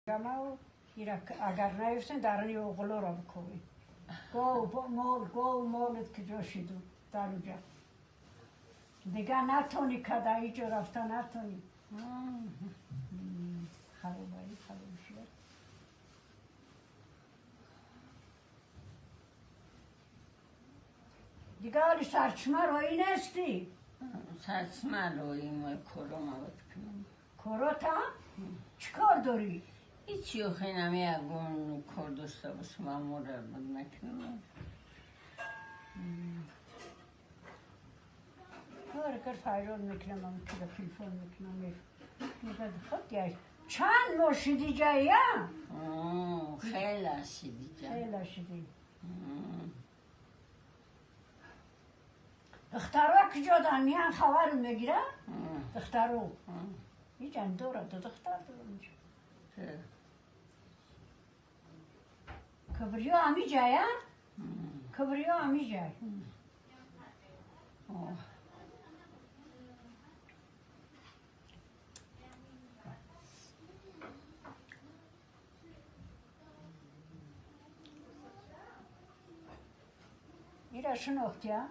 Ма агар наёфтем, дарани оғлоро бикобем. Гов мол, гов молат куҷо шиду, дар уҷа дига натони када, иҷо рафта натони. Харобаи хароб шуд. Дига ҳоли сарчашма роӣ нестӣ? Сарчашма роӣ, мо коро мавод кунам. Корота чӣ кор дорӣ? ҳеҷи, охи нами ягон кор дошта бошам, амора буд накунам. Кор кар, файрон мекунам, кида телефон мекунам, мегӯяд худ чанд моҳ шиди ҷая? Хеле шиди ҷа. Хеле шиди. Духтаро куҷодан меян, хабар мегира? Духтаро иҷан дора, ду духтар дора. Кибриё ҳами ҷая? Кибриё ҳами ҷай. Ира шинохтия?